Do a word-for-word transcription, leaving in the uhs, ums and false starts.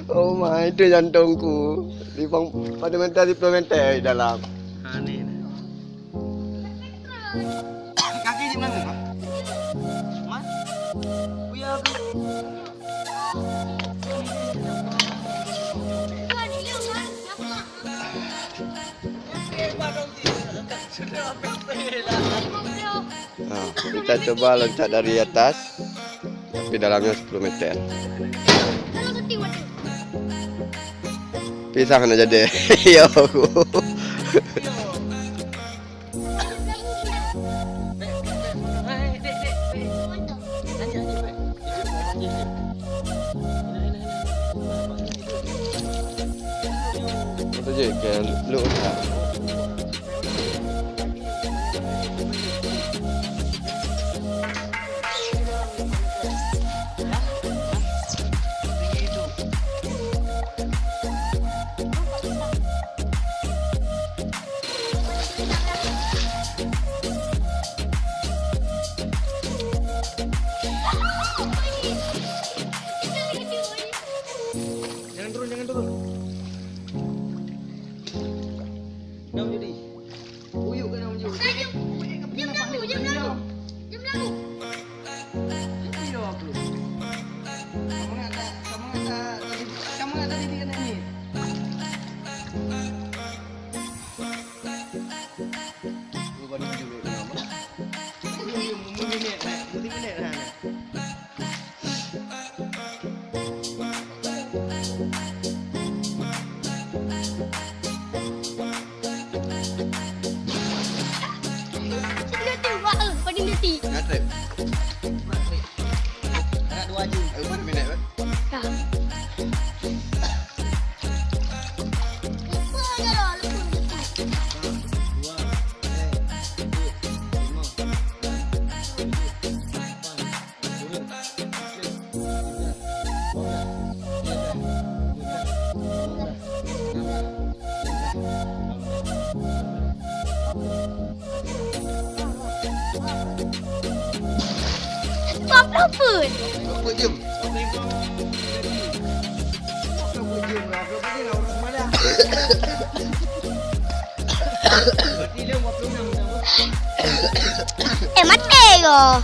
Oh my, itu jantungku. Lima, empat meter, sepuluh meter di dalam. Ha, ni, ni. Kaki di mana, Mak? Mak? Buya ke? Ha, kita coba loncat dari atas, tapi dalamnya sepuluh meter. Pisang nak jadi. Ya aku. Apa je ke lu? Jangan turun, jangan turun. Dah jadi. Uyuk kena uyuk. Jom lagu, jom lagu. Jom lagu. Itu ya aku. Sama tak, sama tak, sama tak tadi dia kena ni. Lu baru jujur dulu, Mak. Mungkin, mungkin ni, mungkin ni, ha. Dia tengok, eh, pada nanti. Nak trip? Nak trip. Nak dua je. Eh, berapa minit, Mat? Dah. Sebab apa? Berapa jam? Berapa jam lah? Berapa jam lah orang semalam? Eh, mati kau.